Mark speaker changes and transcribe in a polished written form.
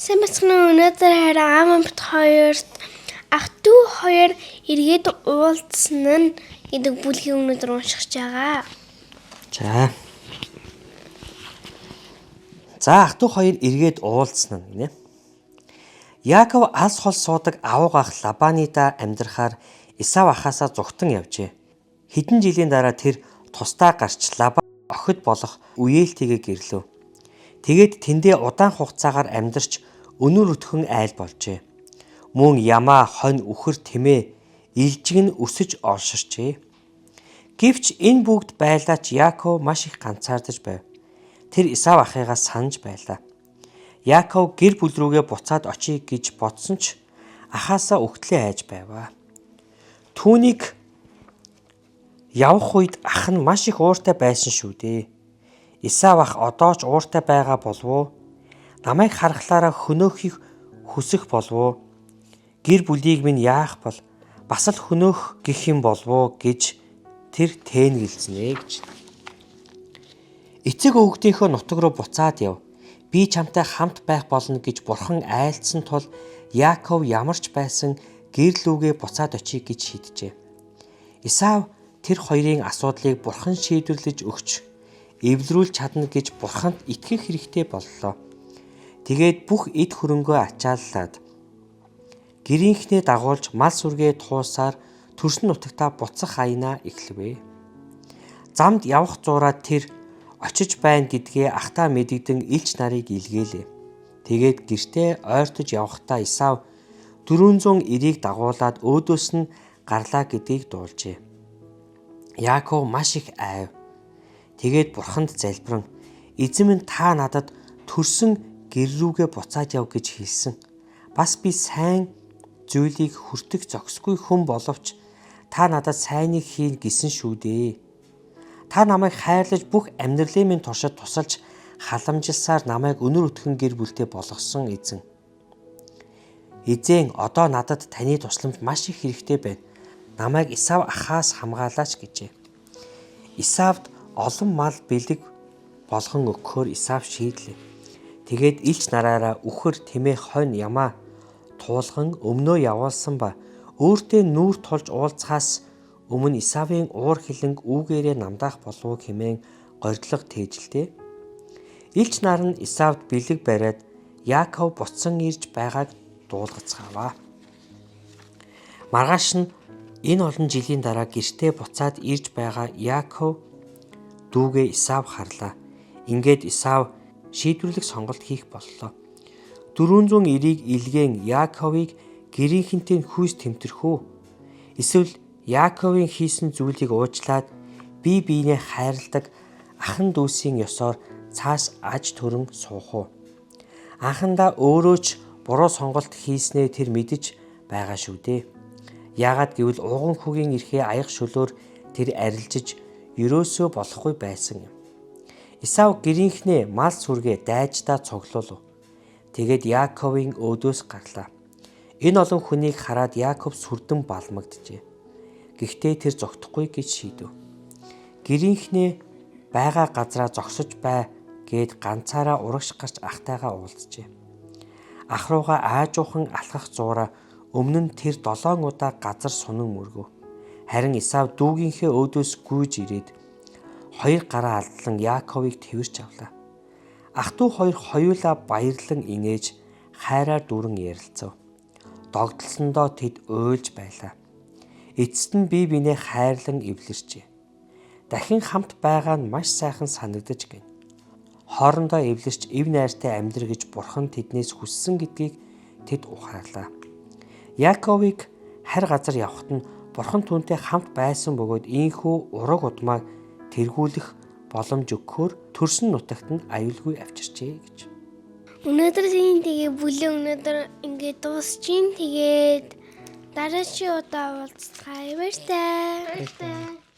Speaker 1: Сайн байцгаана уу? Өнөөдөр харин аав бит хоёрт ах дүү хоёр эргээд уулзсан нь гэдэг бүлгийг өнөөдөр уншиж байгаа.
Speaker 2: За. За ах トゥ хоёр эргээд уулзсан нь гинэ. Яаков алс хол суудаг авууг ах Лабаныда амьдрахаар Исав ахаасаа зугтан явжээ. Хэдэн жилийн дараа тэр тусдаа гарч Лабан охид болох үеэлтэйгээ гэрлэв. Тэгээд тэндээ удаан хугацаагаар амьдарч өнөр өтгөн айл болжээ. Мөн ямаа, хонь, үхэр, тэмээ илжиг нь өсөж олширчээ. Гэвч энэ бүгд байлаач Яаков маш их ганцаардаж байв. Тэр Исав ахыгаа санаж байлаа. Яаков гэр бүл рүүгээ буцаад очие гэж бодсон ч ахаасаа өгтлээ айж байваа. Түүнийг явах үед ах нь маш их ууртай байсан шүү дээ. Исав ах одоо ч ууртай байгаа болов уу? Намайг харахлаараа хөнөөхийг хүсэх болов уу? Гэр бүлийг минь яах бол бас л хөнөөх гэх юм болов уу гэж тэр тээнгэлзнэ гэж. Эцэг өвгдийнхөө нутаг руу буцаад яв. Би чамтай хамт байх болно гэж бурхан айлдсан тул Яаков ямар ч байсан гэр лүүгээ буцаад очие гэж шийджээ. Исав тэр хоёрын асуудлыг бурхан шийдвэрлэж өгч эвлэрүүлж чадна гэж бурханд итгэх хэрэгтэй боллоо. Тэгээд бүх эд хөрөнгөө ачааллаад гэрийнхнээ дагуулж мал сүргээ туусаар төрсөн нутагтаа буцах аянаа эхлэвэ. Замд явах зуураа тэр очиж байна гэдгээ ахтаа мэдэгдэн элч нарыг илгээлээ. Тэгээд гэртээ ойртож явахдаа Исав 490-ийг дагуулад өөдөөс нь гарлаа гэдгийг дуулжээ. Яаков маш их айв. Тэгээд бурханд залбиран эзэн минь та надад төрсөн гэр рүүгээ буцаад яв гэж хэлсэн. Бас би сайн зүйлийг хүртэх зохисгүй хүн боловч та надад сайныг хийн гэсэн шүү дээ. Та намайг хайрлаж бүх амьдралын минь туршид тусалж халамжилсаар намайг өнөр өтгөн гэр бүлтэй болгосон эзэн. Эзэн одоо надад таны тусламж маш их хэрэгтэй байна. Намайг Исав ахаас хамгаалаач гэжээ. Исавд олон мал бэлэг болгон өгөхөөр Исав шийдлээ. Тэгээд элч нараараа үхэр тэмээ хонь ямаа туулган өмнөө явуулсан ба өөртөө нүүр тулж уулзахаас өмнө Исавын уур хилэнг үүгээрээ намдаах болов хэмээн горилго тээжилтээ. Элч нар нь Исавд бэлэг бариад Яаков буцсан ирж байгааг дуулгацгааваа. Маргааш нь энэ олон жилийн дараа гэртээ буцаад ирж байгаа Яаков дүүгээ Исав харлаа. Ингээд Исав шийдвэрлэх сонголт хийх боллоо. 490-ийг илгээн Яаковыг гэрийнхэнтэй хүйс тэмтрэх үү? Эсвэл Яаковын хийсэн зүйлийг уучлаад бие биенээ хайрладаг ахан дүүсийн ёсоор цааш аж төрөн суух уу? Анхандаа өөрөө ч буруу сонголт хийснээ тэр мэдэж байгаа шүү дээ. Яагаад гэвэл уган хүүгийн эрхээ аяг шөлөөр тэр арилжиж ерөөсөө болохгүй байсан юм. Исав гэрийнхнээ мал сүргээ дайждаа цуглуулв. Тэгээд Яаковын өөдөөс гарлаа. Энэ олон хүнийг хараад Яаков сүрдэн балмагджээ. Гэхдээ тэр зогтохгүй гэж шийдэв. Гэрийнхнээ байгаа газраа зогсож бай гэд ганцаараа урагш гарч ахтайгаа уулзжээ. Ах руугаа аажуухан алхах зуураа өмнө нь тэр 7 удаа газар сунан мөргөв. Харин Исав дүүгийнхээ өөдөөс гүйж ирээд хоёр гараа алдлан Яаковыг тэрч авлаа. Ах トゥ хоёр хоёулаа баярлан инээж хайраар дүүрэн ярилцав. Догдолсондоо тэд уйлж байлаа. Эцэст нь бие биенээ хайрлан эвлэрчээ. Дахин хамт байгаа нь маш сайхан санагдаж гин. Хоорондоо эвлэрч эв найртай амьдр гэж бурхан тэднээс хүссэн гэдгийг тэд ухаарлаа. Яаковыг харь газар явахад нь бурхан түүнтэй хамт байсан бөгөөд ийнхүү ураг удмаа тэргүүлэх боломж өгөхөөр төрсөн нутагт нь аюулгүй авчирчээ гэж.
Speaker 1: Өнөөдрийн тэгээ бүлэг өнөөдөр ингээд дуусчин. Тэгээд дараагийн удаа уулзцгаая. Баяртай.
Speaker 3: Баяртай.